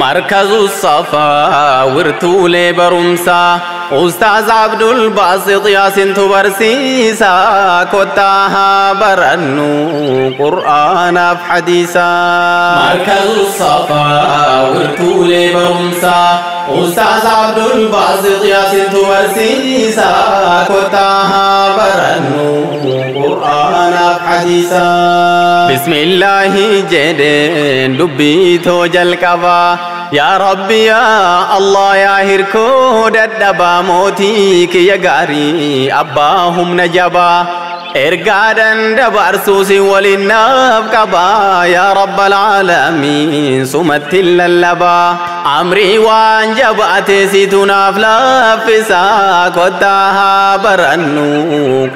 Markazu Safaa wirtuulee barumsaa Ustaaz Abdul Baasit Yaasintu barsiisaa kottaa haa barannu Qur'aanaaf hadiisaa. Markazu Safaa wirtuulee barumsaa Ustaaz Abdul Baasit Yaasintu barsiisaa kottaa haa barannu Qur'aanaaf hadiisaa. Bismillaahi jedheen dubbii too jalqabaa. Yaa Rabbi yaa Allah yaa hirkoo dadhabaa mootii kiyya gaarii abbaa humna jabaa ergaadhaan dabarsuu si waliin naaf qabaa yaa Rabbal aalamiin sumatti lallabaa amrii waan jabaate situ naaf laaffisaa kottaa haa barannu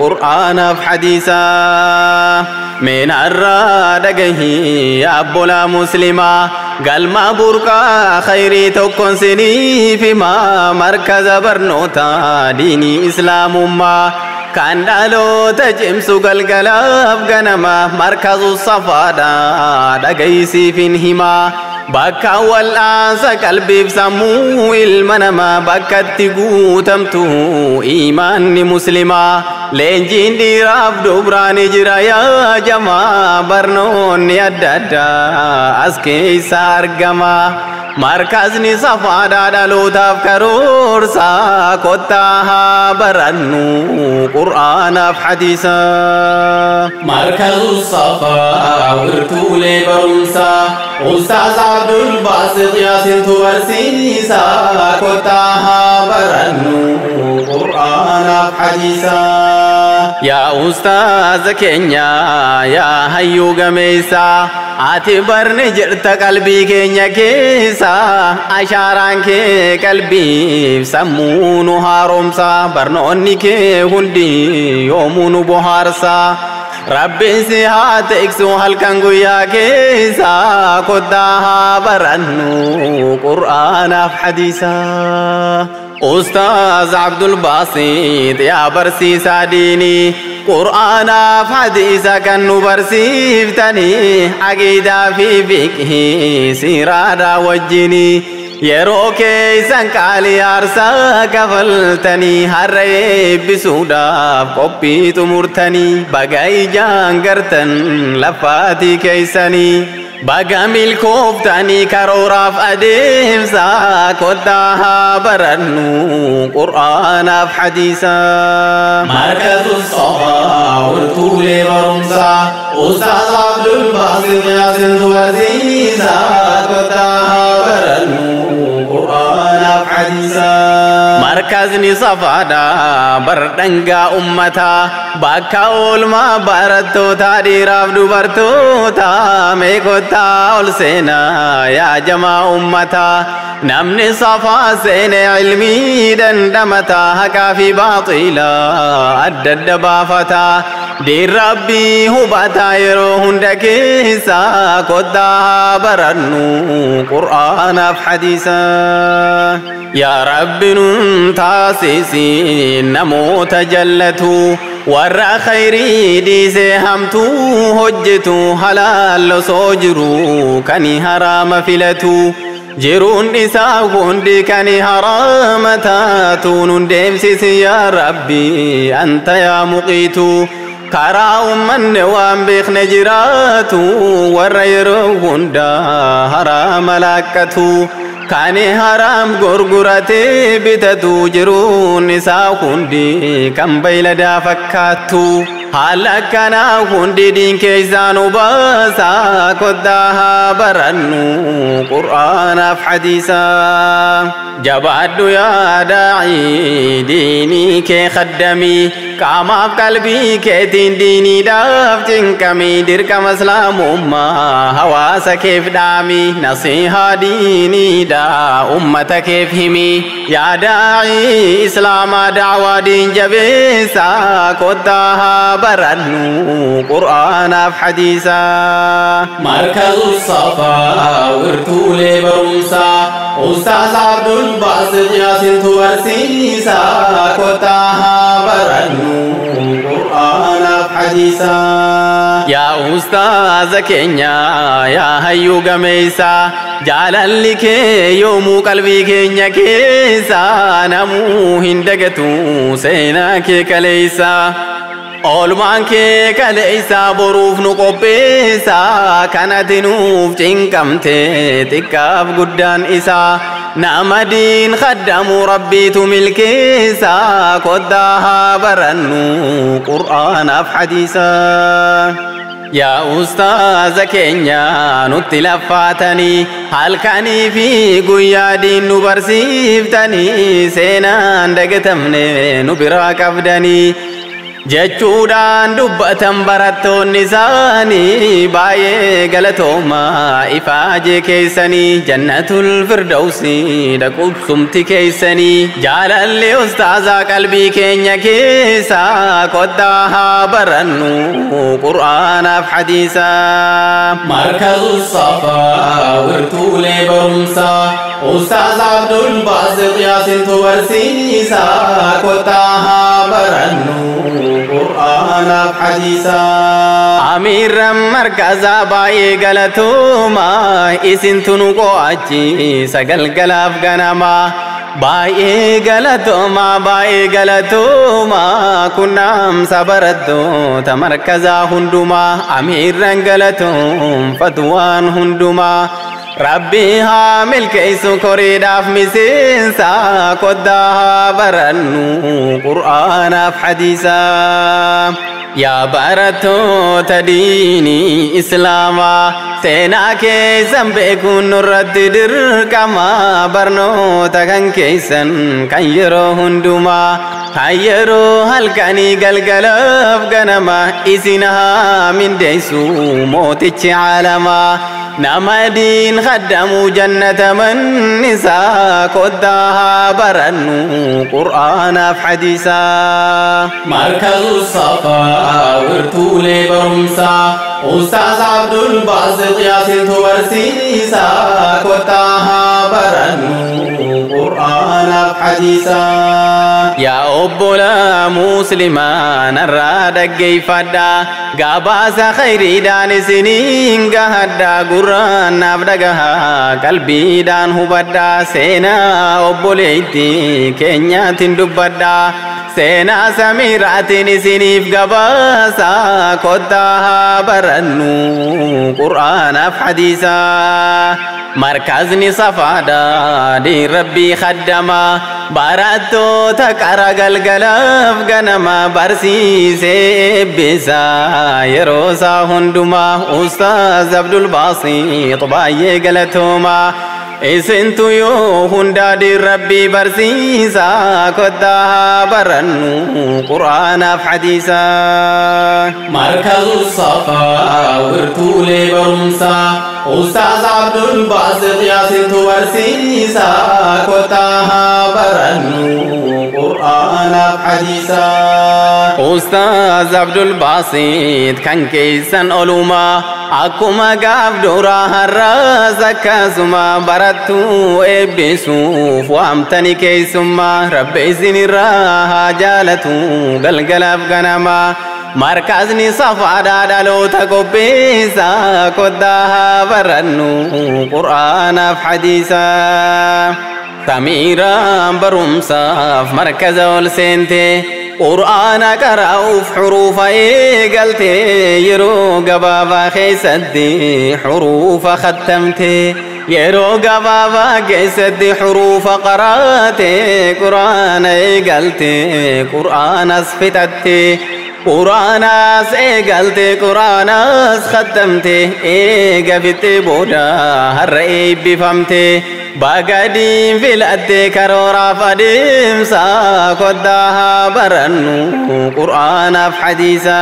Qur'aanaaf hadiisaa. Meen har'aa dhagahii abbolaa muslimaa galma burqaa khayrii tokkoon siniif himaa markaza barnootaa diinii islaamummaa kan dhaloota cimsu galgalaaf ganama markazu safaadha dhagaysiif hin himaa bakka wal'aansa qalbiif sammuu ilma namaa bakkatti guutamtu iimaanni muslimaa leenjiin dhiiraaf dubraani jira yaa jamaa barnoonni adda addaa as keessa argama. Markazni safaadhaa dhalootaaf karoorsaa kottaa haa barannu Qur'aanaaf hadiisaa. Markazu Safaa wirtuulee barumsaa Ustaaz Abdul Baasit Yaasintu barsiisaa kottaa haa barannu Qur'aanaaf hadiisaa. Yaa Ustaaza keenya yaa hayyuu gameessaa ati barni jirta qalbii keenya keessa ashaaraan kee qalbiif sammuu nu haaromsa barnoonni kee hundi yoomuu nu bohaarsa. Rabbiin si haa tiksu halkan guyyaa keessa kottaa haa barannu Qur'aanaaf hadiisaa. Ustaaz Abdul Baasit yaa barsiisaa diinii Qur'aanaaf hadiisa kan nu barsiiftanii aqiidaa fi fiqhii siiraadhaa wajjinii yeroo keessan qaalii aarsaa kafaltanii har'a eebbisuudhaaf qophii xumurtanii baga ijaan gartan lafaatii keessanii baga milkooftanii karooraaf adeemsa kottaa haa barannu Qur'aanaaf hadiisaa. Markazu Safaa wirtuulee barumsaa Ustaaz Abdul Baasit Yaasintu barsiisaa kottaa haa barannu Qur'aanaaf hadiisaa. Markazni safaadhaa bar dhangaa ummataa bakka oolmaa barattootaa dhiiraaf dubartootaa mee kottaa ol seenaa yaa jamaa ummataa namni safaa seene ilmii dandamataa haqaa fi baaxilaa adda adda baafataa diin rabbii hubataa yeroo hunda keessa kottaa haa barannu Qur'aanaaf hadiisaa. Yaa Rabbi nun taasisi namoota jallatu warra khayrii dhiisee hamtuu hojjetu halaal osoo jiru kan haraama filatu jiruun isaa hundi kan haraama taatu nun deemsisi yaa Rabbi anta yaa muqiitu karaa ummanne waan beekne jiraatu warra yeroo hundaa haraama laakkatu kan haraam gurguratee bitatu jiruun isaa hundi kan beeyladaa fakkaattu haala akkanaa hundi diin keessaa nu baasaa kottaa haa barannu Qur'aanaaf hadiisaa. Jabaadhu yaa daa'ii diinii kee khaddamii qaamaaf qalbii keetiin diiniidhaaf cinqamii dirqama islaamummaa hawaasa keef dhaamii nasihaa diiniidhaa ummata keef himii yaa daa'ii islaamaa da'waa diin jabeessaa kottaa haa barannu Qur'aanaaf hadiisaa. Markazu Safaa wirtuulee barumsaa Ustaaz Abdul Baasiq Yaasintu barsiisa, kottaa haa barannu Qur'aanaaf hadiisa. Yaa ustaaza keenya, yaa hayyuu gameessa, jaalalli kee yoomuu qalbii keenya keessa, namuu hin dagatu seenaa kee kaleessa. Oolmaan kee kaleessa boruuf nu qopheessa, kanati nuuf cinqamte xiqqaaf guddaan isaa. Nama diin khaddamu Rabbiitu milkeessa, kottaa haa barannu Qur'aanaaf hadiisa. Yaa ustaaza keenya, nutti laffaatanii halkanii fi guyyaa diin nu barsiiftanii, seenaan dagatamne nu biraa qabdanii jechuudhaan dubbatan barattoonni isaanii. Baay'ee galatooma, ifaajee keessanii Jannatul Firdawsi dhaqubsumti keessanii. Jaalalli ustaazaa qalbii keenya keessa, kottaa haa barannu Qur'aanaaf hadiisa. Markazu Safaa, wirtuulee barumsaa, Ustaaz Abdul Baasiq Yaasintu barsiisa, kottaa haa barannu Qur'aanaaf hadiisa. Amiirran markazaa baay'ee galatooma, isintu nu qo'achiisa galgalaaf ganama. Baay'ee galatooma, baay'ee galatooma, kunnaamsa barattoota markazaa hundumaa. Amiirran galatoomfatu waan hundumaa. Rabbi haa milkeessu koriidhaaf miseensa, kottaa haa barannu Qur'aanaaf hadiisa. Yaa barattoota diinii Islaamaa, seenaa keessan beekuun nurratti dirqama, barnoota kan keessan kan yeroo hundumaa, kan yeroo halkanii galgalaaf ganama, isin haa mindeessu mootichi caalamaa. Nama diin khaddamu jannata mannisaa, kottaa haa barannu Qur'aanaaf hadiisa. Markazu Safaa, wirtuulee barumsaa, Ustaaz Abdul Baasiq Yaasintu barsiisa, kottaa haa barannu Qur'aanaaf hadiisa. Yaa obbolaa muslimaa, narraa dhaggeeffadhaa, gabaasa khayriidhaan isiniin gahadhaa, gurraan naaf dhagahaa, qalbiidhaan hubadhaa, seenaa obboleettii keenyaatiin dubbadhaa, seenaa Samiiraatiin isiniif gabaasa, kottaa haa barannu Qur'aanaaf hadiisa. Markazni Safaadha diin Rabbii khaddama, barattoota qara galgalaaf ganama barsiisee eebbisa yeroo isaa hundumaa. Ustaaz Abdul Baasiix baay'ee galatooma, isintu yoo hundaa diin Rabbii barsiisa, kottaa haa barannu Qur'aanaaf hadiisa. Markazu Safaa, wirtuulee barumsaa, Ustaaz Abdul Baasiq Yaasintu barsiisa, kottaa haa barannu Qur'aanaaf hadiisa. Ustaaz Abdul Baasiit kan keessan olumaa akkuma gaaf duraa har'aas akkasuma, barattuu eebbisuuf waamtani keessummaa, Rabbi isinirraa haa jaalatu galgalaaf ganamaa. Markazni Safaadhaa dhaloota qopheessa, kottaa haa barannu Qur'aanaaf hadiisa. Samiiraan barumsaaf markaza ol seente, Qur'aana qara'uuf xuruufa eegalte, yeroo gabaabaa keessatti xuruufa khattamte, yeroo gabaabaa keessatti xuruufa qaraate, Qur'aana eegalte, Qur'aanas fixatte. Qur'aanas eegalte, Qur'aanas khattamte, eega fixxe booda har'a eebbifamte. Bagadiin filatte karooraaf adeemsa, kottaa haa barannu Qur'aanaaf hadiisa.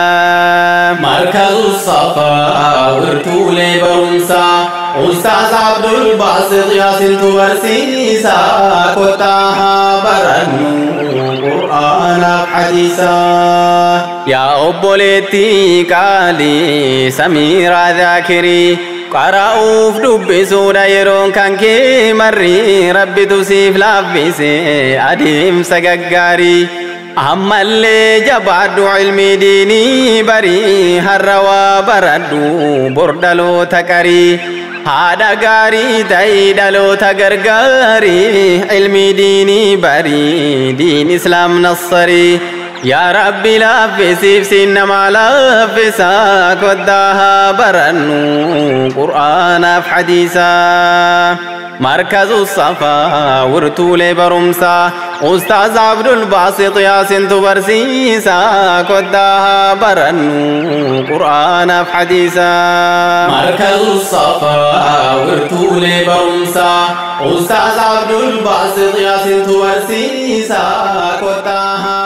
Markazu Safaa, wirtuulee barumsaa, Ustaaz Abdul Baasiq Yaasintu barsiisa, kottaa haa barannu Qur'aanaaf hadiisa. Yaa obboleettii qaalii Samiiraa Zaakirii, Qara'uuf dubbisuudha yeroon kan kee marri, Rabbitu siif laaffise adeemsa gaggaarii. Ammallee jabaadhu, ilmii diinii barii, har'a waa baradhu, bor dhaloota qarii. Haadha gaarii ta'ii dhaloota gargaarii, ilmii diinii barii, diin islaam nassarii. Yaa Rabbi laaffisiif, siin namaa laaffisaa, kottaa haa barannu qur'aanaaf hadiisaa. Markazu Safaa, wirtuulee barumsaa, Ustaaz Abdul Baasit Yaasintu barsiisaa, kottaa haa barannu qur'aanaaf hadiisaa. Markazu Safaa, wirtuulee barumsaa, Ustaaz Abdul Baasit Yaasintu barsiisaa, kottaa haa